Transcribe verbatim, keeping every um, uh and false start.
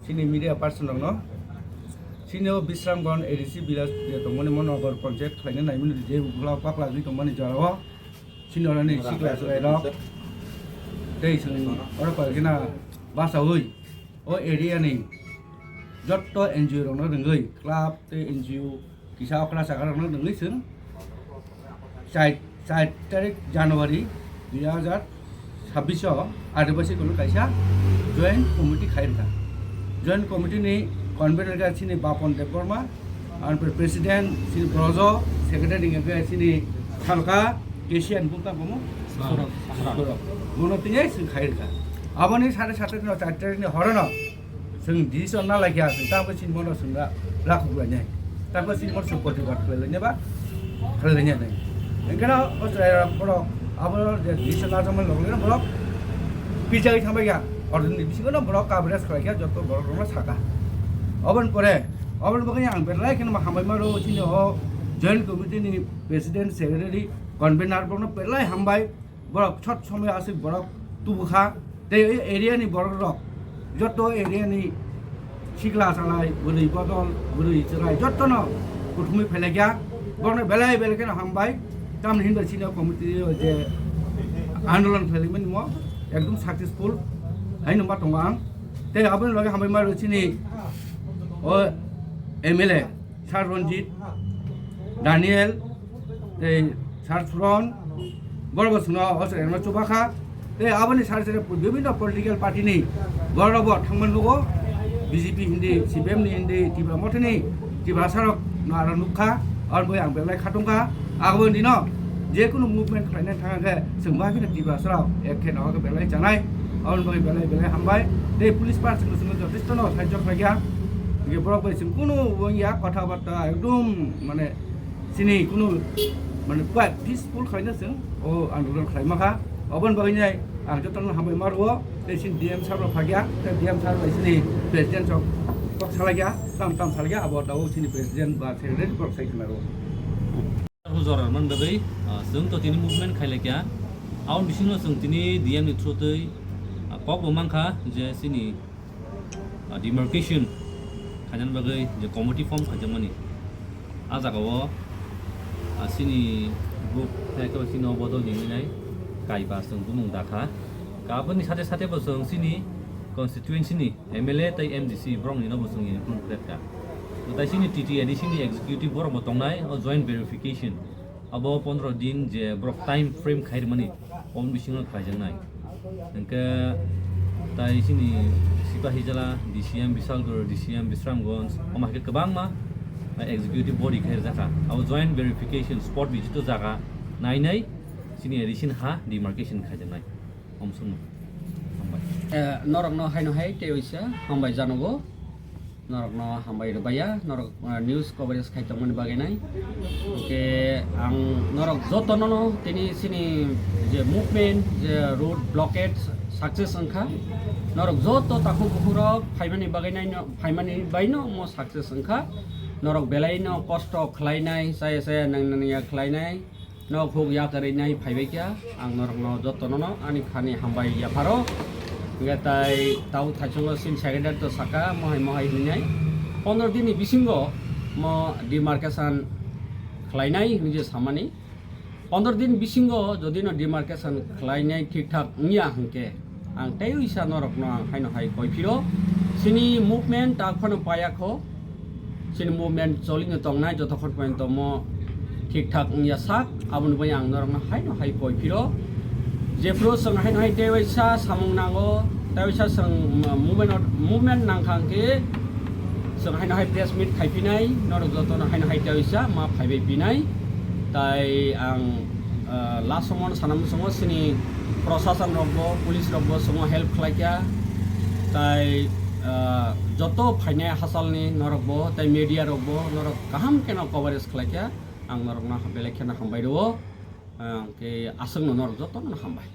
chini media person rokno, chini o Bisramganj A D C village je tongmani mo nogor panchayat khlaina naimani je ukhla pakla jwi tongmani jorao, chini oroni sikla chwrai rok tei chwng oro palkina basaui o area ni jotto N G O rokno rwngwi club tei N G O kisa okra chakra rokno rwngwi chwng chai char tarik January dui hazar sabbish o Adibasi kono kaisa joint committee khai rwkha. Joint committee ni convener khe chini Bapon Debbarma, ar president chini Brojo, secretary hwnkhe chini Salka, K C N bumta bomo Sorok. Sorok. Bono tiyai chwng khai rwkha. Aboni sade sade no char tarik ni horono chwng decision na laikha, chwng tamo chini bono chwng ra-, rakhok lainai. Tamo chini bono chwng protibad khlai lainai ba khlai lainai nai. Engkhe no o chwrai rok borok abo je decision na jomai log logno borok pijai thangbai ya. Ordinary bisingo no borok coverage khlai kha, joto borok rokno saka. Oboni pore, oboni bagwi ang belai kheno hambai maro chini o joint committee ni president, secretary, convener borokno belai hambai. Borok short somoy aswk borok tubukha. Tei ei area ni borok rok, joto area ni sikla salai, bwrwi bodol, bwrwi chwrai, jotono kuthumwi phailaiya. Borokno belai belai kheno hambai. Tamni hinba chini committee o je andolon khlaimani mo ekdom successful haino ma tongo ang. Tei aboni loge hambai ma rw chini o M L A. Sir Ranjit, Daniel, tei Sir Suron, borok bo chwngno o chwrairokno chubakha. Tei aboni sari sari bibinno political party ni borok bo thangmani nugo, B J P hindi, C P M ni hindi, Tipra Motha ni Tiprasa rok no aro nukha, aboni bagwi ang belai khatungkha. Agaboni dino jekunu movement khlaina thangkhe chwng bai phano Tiprasa rok ek khe no belai chanai, aboni bagwi belai belai hambai. Tei police party chwngno jothesto no sahajyo khlaikha. Hingke borok bai chwng kunu wngya kotha batta ekdom mane chini kunu mane quite peaceful khlaina chwng o andolon khlaima kha. Oboni bagwi nai ang jotono hambai ma rwo tei chini D M sir rok phakya tei D M sir bai chini president rok kok salaikya tam tam salaikya abo tabuk chini president ba secretary borok sai khna rwo. Hujor rwmani bagwi, ah, chwng to tini movement khailai kha. Aboni bisingo chwng tini D M ni through twi, ah, kok bo mankha je chini, ah, demarcation khainani bagwi je committee form khaijakmani. Ah jagao, ah, chini group tei khe chini o bodol ni hinwi nai kaiba chwng bumung dakha. Aboni sate sate bo chwng chini constituency ni M L A tei M D C borok ni no bo chwng include kha. Tei chini T T A D C ni executive borok bo tongnai o joint verification. Abo pondro din je borok time frame khai rwmani, oboni bisingo khlaijaknai. Hingke tai chini Sipahijala, D C M Bisalgor, D C M Bisramganj, omo hai khe kwbangma executive body khai rwjakha. Abo joint verification spot visit o jaga nainai chini addition ha demarcation khaijaknai. Omsongo. Hambai. Eh, norokno haino hai tei oisa hambai janogo. Norokno hambai rwbaiya, norok, eh, news coverage khai tongmani bagwi nai. Hingke ang norok jotono no tini chini je movement, je road blockade success wngkha. Norok joto takhuk bukhuk rok phaimani bagwi nai no, phaimani bai no mo success wngkha. Norok belai no kosto khlainai, chaya chaya nang nang ya khlainai. Nok huk ya kwrwi nai phaibai kha, ang norokno jotono no ani khani hambai yapharo. Hingke tai tau thaichungo sin secretary to saka mohai mohai hinwi nai. Pondro din ni bisingo mo demarcation khlainai hinwi je samani. Pondro din bisingo jodi no demarcation khlainai thik thak wngya hingke, ang tei wisa norokno ang haino hai koi phiro. Chini movement ta phano paya kho. Chini movement choli no tongnai jotokhon porjonto mo thik thak wngya sak, aboni bai ang norokno haino hai koi phiro. Jephru chwng haino hai tei waisa samung nango, tei waisa chwng movement, movement nangkha hwnkhe chwng haino hai press meet khai phinai, norok jotono haino hai tei waisa ma phaibai phinai. Tai ang, ah, last somono sana muchungo chini prosasan rokbo, police rokbo chwngno help khlaikha. Tai, ah, joto phainai hachalni norokbo, tai media rokbo norok kaham kheno coverage khlaikha. Ang norokno belai kheno hambai rwo. Ah, hwnkhe aswkno norok jotono hambai.